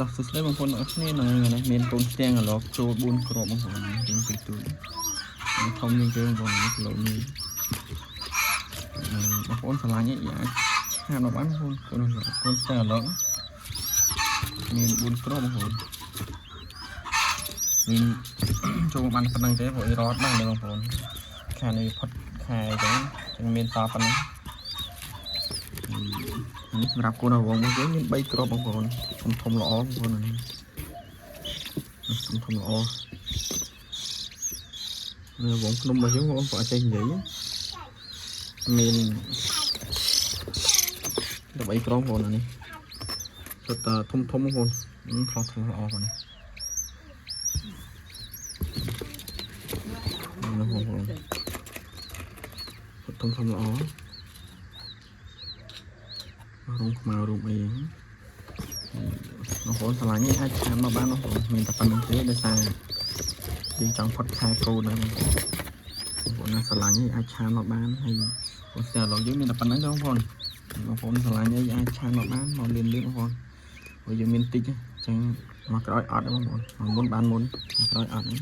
តោះសួស្តីបងប្អូនទាំងអស់គ្នានៅថ្ងៃនេះមានកូនស្ទាំងអាឡកចូល4គ្រាប់បងប្អូនរៀងពីទូចធំជាងគេបងប្អូននេះគីឡូនេះបងប្អូនស្រឡាញ់ឯងអាច chat មកបានបងប្អូនកូនកូនស្ទាំងអាឡកមាន4គ្រាប់បងប្អូនមានចូលមកបានប៉ុណ្្នឹងទេព្រោះអីរត់បានទេបងប្អូនខែនេះផុតខែអញ្ចឹងចឹងមានតប៉ុណ្ណឹងនេះសម្រាប់កូនរវងរបស់យើងមាន3គ្រាប់បងប្អូនធំធំល្អបងប្អូននេះធំធំល្អនៅវងភ្នំរបស់យើងបងប្អូនក៏អត់ចេះនិយាយមាន13គ្រាប់បងប្អូនអានេះសុទ្ធតែធំធំបងប្អូនផ្លោះផ្លោះល្អបងនេះនេះបងប្អូនសុទ្ធធំធំល្អរោងខ្មៅរោងអីហ្នឹងបងប្អូនស្រឡាញ់អាច chat មកបានបងប្អូនមានតែប៉ុណ្្នឹងទេដោយសារយើងចង់ផុតខែកូនដែរបងប្អូនបងប្អូនណាស្រឡាញ់អាច chat មកបានហើយបងស្ទើរឡងយើងមានតែប៉ុណ្្នឹងទេបងប្អូនបងប្អូនស្រឡាញ់អីអាច chat មកបានមកលឿនលឿនបងប្អូនព្រោះយើងមានតិចអញ្ចឹងមកក្រោយអត់ទេបងប្អូនមកមុនបានមុនមកក្រោយអត់ទេ